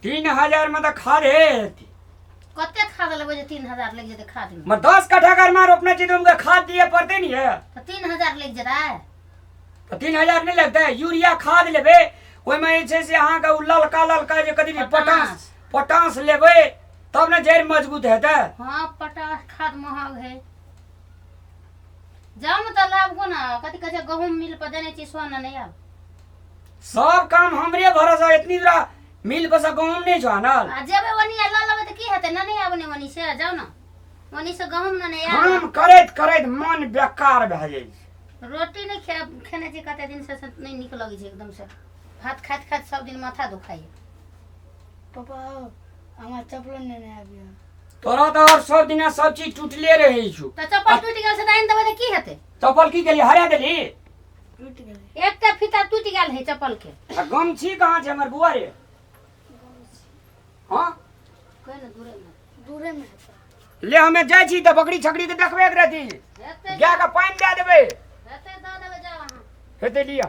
3000 में तऽ खाद हेत। कते खाद लेबै जे 3000 लागि जेतै खाद में? मैं 10 कट्ठा घर में रोपने छी तऽ उनका खाद दिए पड़ते नहीं है। तऽ 3000 लागि जेतै? तऽ 3000 नहि लगतै? यूरिया खाद लेबै, ओहिमे जे छै से अहाँके ओ ललका ललका जे कथी पोटाश। पोटाश। पोटाश लेबै तब ने जड़ि मजबूत हेतै। हँ, पोटाश खाद महग है। जाउ ने तऽ लाबहो ने, कथी कहै छै, गहूँम मिल पर देने छी सोना नहि आब। सब काम हमरे भरोसा। इतनी दूरा मिल पर से गहूँम नहि छौ आनल? आ जेबै ओनी आ लऽ लेबै तऽ की हेतै? ने नहि आब ने ओनी से, जाउ ने ओनी से गहूँम ने नहि आब। काम करैत करैत मन बेकार भए जाइ छै। रोटी नहि खेने छी कते दिन से, से नहि नीक लगै छै एकदम से। भात खाइत खाइत सब दिन माथा दुखाइए। पापा हौ, हमरा चप्पलो नेने आबियौ। तोरा तऽ और सब दिना सब चीज टूटले रहै छौ। तऽ चप्पल टूटि गेल से तऽ आनि देबै तऽ की हेतै? चप्पल की केली? हरा देली? टूटि गेलै। एकटा फीता टूटि गेल है चप्पल के। आ गमछी कहाँ छै हमर बुआ रे? हाँ। कोइ ने दूरे मे। दूरेमे हेतै। ले, हमे जाइ छी तऽ बकरी छकरी के देखबे के रहती। हेतै। गाय के पानि दए देबै। हेतै, दऽ देबै, जाउ अहाँ। हेतै, लिअ।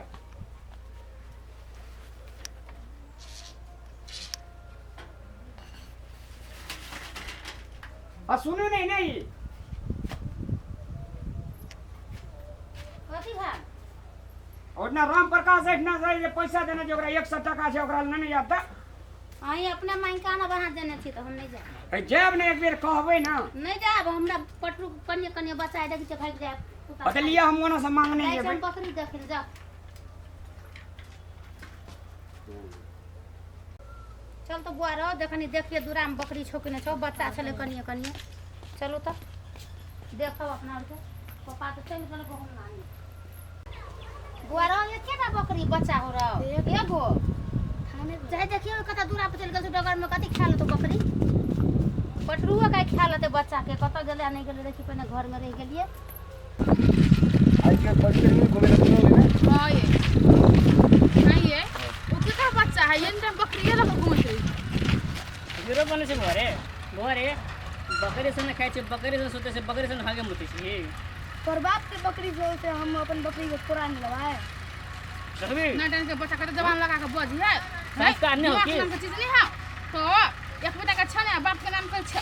आ सुनू ने, नहि। कथी भाय? ओतना राम प्रकाश एहिठिना से जे पैसा देने छै, ओकरा 100 टका छै, ओकरा लेने जायब तऽ। अहीं अपने मांगि कऽ आनब, अहाँ देने छी तऽ हम नहि जायब। ए, जायब ने, एक बेर कहबै ने। नहि जायब हमरा। पटरू कनिए कनिए बच्चा है, देखै छियै, भागि जायब कुत्ता। अच्छा लिअ, हम ओना से मांगने जाइ छी जेबै। हम बकरी देखै लए, जाउ। चल तऽ बुआ रहो, देखनी देखिए दूरामे बकरी छौ कि नहि छौ। बच्चा छलै कनिए कनिए। चलू तऽ देखब अपना आरके। पप्पा तऽ चलि गेल गहूँम आनै। बुआ रहो, एकेटा बकरी बच्चा हो रहो? एगो। जाय देखियो, कतऽ दूरा पर चलि गेल छौ डगरमे। कथी खा लेतौ बकरी? पटरुओ गाय खा लेतै बच्चाके। कतऽ गेलै आ नहि गेलै? देखी पहिने, घरमे रहि गेलियै। आजकल बच्चे नहीं घूमे लगते ना। हाँ, ये नहीं, ये वो केकर बच्चा है? ये ने बकरिये लग घूमै छै। जीरो बनै छै घरे घरे, बकरी सन खाइ छै, बकरी सन सुतै छै, बकरी सन हागे मुतै छै। तोर बाप के बकरी जो से हम अपन बकरी के कोरा नहीं लवाए। देखबी। ना डर के बच्चा कते जबान लगा के बजी है। संस्कार नहीं हो बाप की? के नाम के चीज नहीं है तो एक बेटा के छै ने, बाप के नाम के छै।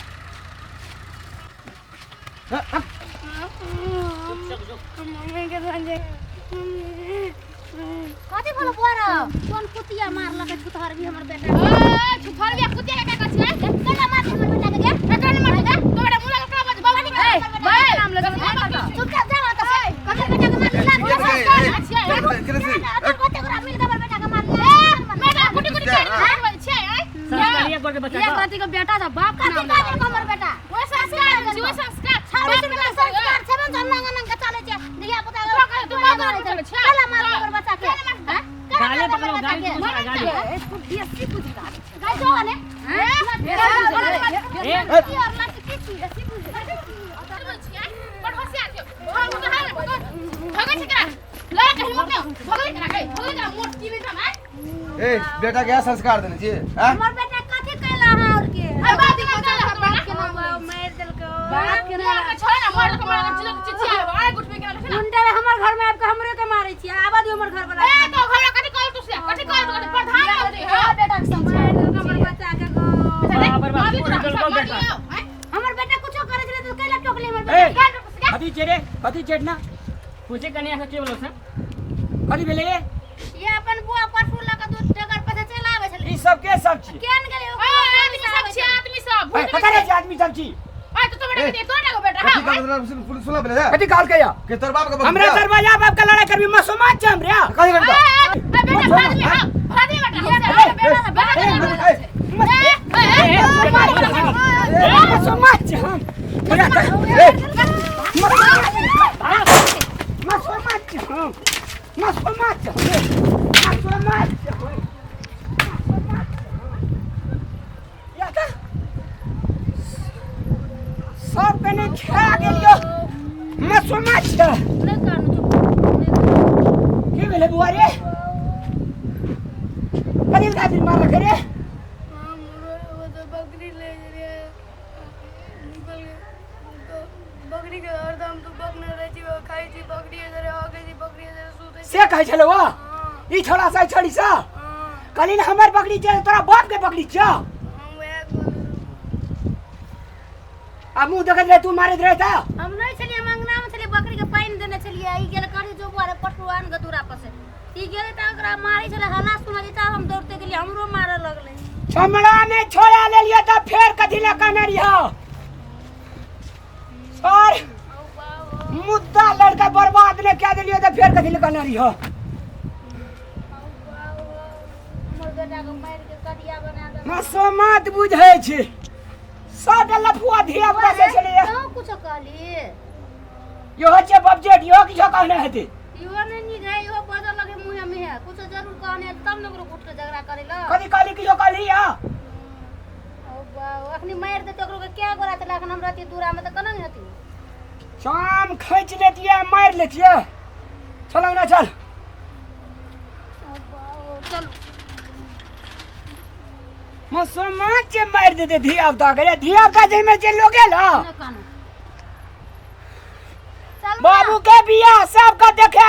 चुप चुप। मम्मी के संगे। कथी भेलो बुआ रौ? कोन कुतिया मारलक छुतहर भी हमर बेटा? ए छुथर बिया कुतिया के का छै? केना मारतै हमर बेटा के गे? एकरा ने मारतै तो बेटा मुला के बज बाबा के नाम लगे। चुपचाप जा ओतऽ से। कथी बेटा के मारली? कते गोरा मिल के हमर बेटा के मारली? बेटा कुटी कुटी के बज छै। संस्कारिया कर दे बच्चा ये का। कथी के बेटा था? बाप के कथी नाम कहलक हमर बेटा? वो संस्कार छै, वो संस्कार। छाड़ी सुन के संस्कार छै ने, नंगा नंगा चलै छै धिया पुता। तू बाप के नाम चलै छै। केला मारली हमर बच्चा के? हां? गाली पकड़ो, गाली दूसरा गाली। तू बेसी बुझ रहा। गाय जो ने। ए। की और लाठी की छी? बेसी बुझ बड़ होशियार छै। भागो तो है, भागो छै करा लड़ा के हिम्मत नहीं भगले करा गई, भगले करा मोट की नहीं था मैं। ए, बेटा क्या संस्कार देने छियै? हैं? हमर बेटा कथी कैला अहाँ और के? अरे बाप के नाम बाप के नाम मारि देलकै। बाप के नाम के छोड़ ना, मर के मर चिलक चिचिया आय गुट पे के ना। मुंडा हमर घर में आबि के हमरे के मारै छी। आबऽ दियौ हमर घर वाला। ए तो घर कथि कहल तू से? कथि कहल तू? कथि प्रधान होते है? बेटा के संस्कार। मारि देलकै हमर बच्चा के गो। बाप रे बाप, पूरा जलको बेटा। हमर बेटा कुछो करै छलै तऽ कैला टोकली हमर ए बेटा के? कथी छै रे? कथी छै ना? पूछे कन्या से की बोलो से। कथी भेलै रे? ये अपन बुआ पशु लऽ के दूध डगर पर से चलि आबै छलै। ई सब के सब छी? केहन गेलै? आदमी सब छै, आदमी सब। ए, पता नहीं छै आदमी सब छी। आय तो बेटा के तोड़ ना बेटा। कथी हां। कहल सुन सुन पहिले रे। कथी कहलकै या? के तोर बाप के बकरी? हमरा दरवाजा बाप के लड़ाई करबी? मसोमात छै हमरे। कथी करता? ए बेटा, भाग ले, हां भाग ले बेटा, बेटा बेटा। मसोमात छै हम। मसोमात छै हम, मसोमात छै हम, मसोमात छै हम, मसोमात छै हम। या तऽ सब कने खा गेलियो। मसोमात छै। नहि कानू, चुप, नहि कानू। की भेलै बुआ रे? कथी खातिर मारलकै रे? हम बकरी ले गेलियै निकल गेल तो बकरी के हरदम तो बकने रहै छी, खाइ छी बकरी, इधर हगै छी बकरी, इधर सुतै छी। से कहै छलै ओ? हाँ। ई छोड़ा सा, ई छोड़ी सा। हाँ। कहली ने हमर बकरी छै तोरा बाप के बकरी छौ। हम वएह कहलहुँ। आ मुँह देखैत रहे तू मारैत रहे तऽ। हम नहि छलियै, हम अंगना मे छलियै, बकरी के पानि देने छलियै। ई गेल कहलियै जो बुआ रे पटुआ आन गऽ दूरा पर से। ई गेलै तऽ ओकरा मारै छलै, हल्ला सुनलियै तऽ हम दौड़ते गेलियै, हमरो मारऽ लगलै। चमड़ा ने छोड़ा लेलियै तऽ फेर कथी लए कहने रहियौ? सर मुद्दा लड़का बर्बाद ने कए देलियै तऽ फेर कथी लए कहने रहियौ? हमर बेटा के मारि के करिया बना देलक। मसोमात बुझै छी सब लफुआ धिया पुता से छलैया। तों कुछो कहली? इहो छै बबजेट, इहो किछो कहने हेतै। इहो नहि नीक है, इहो बजऽ लगे मुँहे मुँहे। कुछो जरूर कहने हेतै तब ने ओकरो उठि कऽ झगड़ा करै लए। कथी कहली? किछो कहली या? अखनी मारि देतै ओकरो के। क्या गोरा छलै? अखन हम रहतियै दूरामे तऽ केना हेतै? चाम खींच लेतियै, मारि लेतियै। चल अंगना चल। चलू। मुसलमान जे मारि देतै धिया पुता के, धिया पुता जाहिमे जे लोग गेल। नहि कानू, चलू। बाबू के बियाह सबके देखा